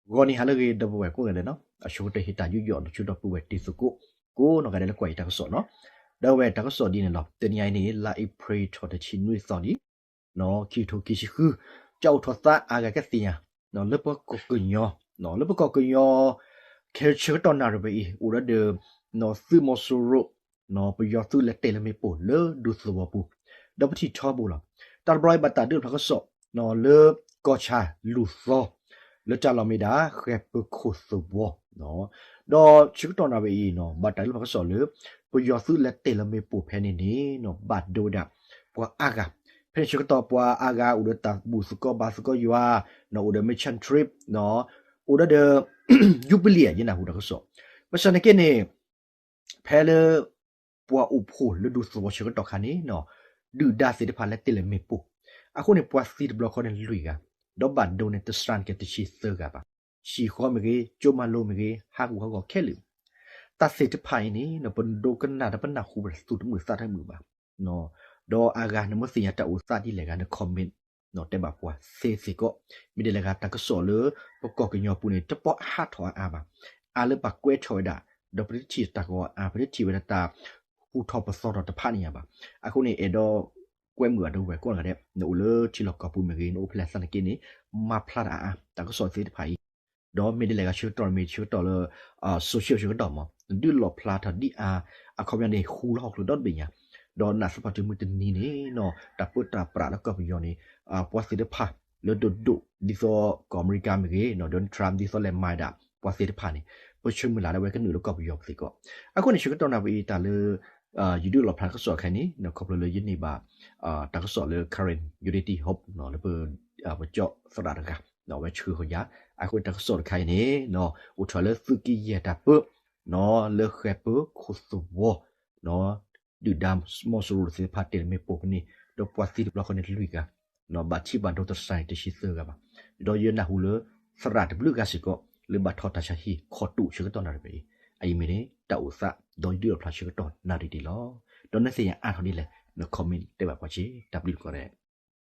ဂီၤနံၤဟါလၢအဂ့ၤ ဒီပုၢ်ဝဲၢ်ကိးဂၤဒဲးနီၤ, အဆိကတၢၢ်ဟ့ၣ်တၢ်ယူးယီၣ် ဒီးဆၢကတီၢ်ပုၢ်ဝဲၢ်တံၤသကိး ကိးနီၢ်ဂၤဒဲးလၢကွၢ်ယတၢ်ကစီၣ်နီၤ, ဒီးဝဲတၢ်ကစီၣ်ဒ်န့ၣ်လီၤ. တနံၤအံၤန့ၣ် လါအ့ဖြ့ၣ်ထီၣ်တဆံနွံသီလံ, ခံကထိခံဆံဃု, ကအိၣ်ထီၣ်သးအါဂၤကသ့ၣ်ညါ လၢပကီၢ်ကညီ, လၢပကီၢ်ကညီ ခဲဆၢကတီၢ်နၣ်ရံၣ်ဝဲအံၤ အိၣ်ဒီးဒီး သုးမီၤစိရိၤ ပယီၤသုးလဲၤတဲာ်လၢမ့ၣ်ပိၢ်လၢဒူသဝီပူၤ, ဒီးပထံၣ်ထီဘိလီၤ. တၢ်တဘျီအံၤဘၣ်တၢ်ဒုးဖျါကစီၣ် လၢကီၢ်ဆၣ်လူၢ်သီ လၢတၢ်လီၢ်မ့ၢ်ဒၣ် ဃဲၤပၢခိၣ်သဝီ ဒီးဆၢကတီၢ်နၣ်ရံၣ်အံၤနီၤ ဘၣ်တၢ်ဒုးဖျါကစီၣ်လၢ ပယီၤသုးလဲၤတဲာ်လၢမ့ၣ်ပိၢ်ဖဲန့ၣ်န့ၣ်နီၤ ဘၣ်ဒိဝဲဒၣ် ပှၤအါဂၤ, ဖဲန့ၣ်ဆၢကတီၢ်ပှၤအါဂၤအိၣ်ဒီးတၢ်ဘူၣ်သကိးဘါသကိးယွၤ, အိၣ်ဒီး mission trip, အိၣ်ဒီးဒီး ယူဘလံၤ ယနၢ်ဟူတၢ်ကစီၣ်, ဘၣ်ဆၣ်သနာ်က့န့ၣ် ဖဲလၢ ပှၤအိၣ်ဖှိၣ်လၢဒူသဝီဆၢကတီၢ်ခါန့ၣ်နီၤ ဒုၣ်ဒါသ့ၣ်တဖၣ်လဲၤတဲာ်လၢမ့ၣ်ပိၢ်, အဃိန့ၣ် ပှၤသံတဘျီဃီန့ၣ်လွံၢ်ဂၤ, ဒီးဘၣ်ဒိန့ၣ် တစှၤန့ၢ်က့ၤတဆံသၢဂၤဘၣ်, ဟံၣ်ဃီမ့ၢ်ဂ့ၤ, ကၠိမၤလိမ့ၢ်ဂ့ၤ, ဟးဂူာ်ဟးဂီၤခဲလၢာ်, တၢ်သ့ၣ်တဖၣ်အံၤန့ၣ်နီၤ ပဒိကနၣ်ဒီးပနၢ်ဟူပတသူၣ်တမုာ်သးတမုာ်ဘၣ် ဒီးအါဂၤနမ့ၢ်သ့ၣ်ညါတၢ်အိၣ်သးဒ်လဲၣ်ဂၤ န comment တဲဘၣ်ပှၤသ့စ့ၢ်ကီး, မ့ၢ်ဒ်လဲၣ်ဂၤတၢ်ကစီၣ်လၢ ပကီၢ်ကညီပူၤန့ၣ် တပီဟးထီၣ်အါအါဘၣ်, အါလၢပှၤကွဲးထီၣ်ဝဲဒၣ်, ဒီးပတထံၣ်တၢ်ဂီၤအါ ပတထံၣ်ဝဲဒၣ်တၢ်ဟူထီၣ်ပသီထီၣ်တဖၣ်န့ၣ်ယါဘၣ်, အဃိန့ၣ် အဲၣ်ဒိးကွဲမုာ်အဒီပုၢ်ဝဲၢ်ကိးဂၤဒဲး နအိၣ်လၢထံလီၢ်ကီၢ်ပူၤမ့ၢ်ဂ့ၤ နအိၣ်ဖဲလဲၣ်သနာ်က့န့ၣ် မၤဖျါတၢ်အါအါ တၢ်ကစီၣ်သ့ၣ်တဖၣ်အံၤ, ဒီးမ့ၢ်ဒ်လဲၣ်ဂၤဆၢကတီၢ်မ့ၢ်ဆၢကတီၢ်လၢ social ဆၢကတီၢ်မး နဒုးလီၣ်ဖျါထီၣ်ဒ်အါ, အခီပညီန့ၣ် ဟူလီၤဟီၣ်ခိၣ်ဒီတဘ့ၣ်ညါ, ဒီးနၢ်သပှၢ်တုၤမုၢ်တနံၤန့ၣ်နီၤ တၢ်ပၢတၢ်ပြးလၢကီၢ်ပယီၤန့ၣ် ပှၤသ့ၣ်တဖၣ်လၢဒိၣ်ဒိၣ် ဒ်သိးကီၢ်အမဲရကၤမ့ၢ်ဂ့ၤ Donald Trump ဒ်သိးလဲၤမၤဒၣ်ပှၤသ့ၣ်တဖၣ်န့ၣ် ပဆၢမုၢ်လၢ်လၢဝဲကနုာ်လၢကီၢ်ပယီၤပူၤစ့ၢ်ကီး, အဃိန့ၣ် ဆၢကတီၢ်နၣ်ရံၣ်အံၤတၢ်လၢ ယဒုးလီၣ်ဖျါတၢ်ကစီၣ်ခဲအံၤန့ၣ် ခီဖျိလၢယန့ၢ်ဘၣ် တၢ်ကစီၣ်လၢ Karen Unity Hope လၢပ ပကၠီၣ်သရၣ်တဂၤ အဝဲဆှၢဃီၤယၤ, အဃိန့ၣ်တၢ်ကစီၣ်တခါအံၤန့ၣ် အိၣ်ထီၣ်လၢသုးက့ယဲၢ်တၢ်ပၢ လၢဃဲၤပၢခိၣ်သဝီ ဒုၣ်ဒါမီၤစိရိၤသ့ၣ်တဖၣ်တဲာ်လၢမ့ၣ်ပိၢ်ကန့ၣ် ဒီးပှၤသံတဘျီဃီန့ၣ်လွံၢ်ဂၤ, ဘၣ်ထံၣ်ဘၣ်ဒိတစှၤန့ၢ်တဆံသၢဂၤဘၣ်, ဒီးယနၢ်ဟူလၢ သရၣ်တဘျုးဂၤစ့ၢ်ကီး လၢဘၣ်ထီၣ်တၢ်ဆါဟံၣ်ခီၣ်တူာ်ဆၢကတီၢ်နၣ်ရံၣ်အံၤ, အအံၤမ့ၢ်န့ၣ် တၢ်အိၣ်သး ဒီးယဒုးလီၣ်ဖျါဆၢကတီၢ်နၣ်ရံၣ်ဒံးလီၤ. ဒီးနသ့ၣ်ညါအါထီၣ်ဒ်လဲၣ် န comment တဲဘၣ်ပှၤစ့ၢ် တၢ်ဘျုးတကီၢ်ရဲၣ်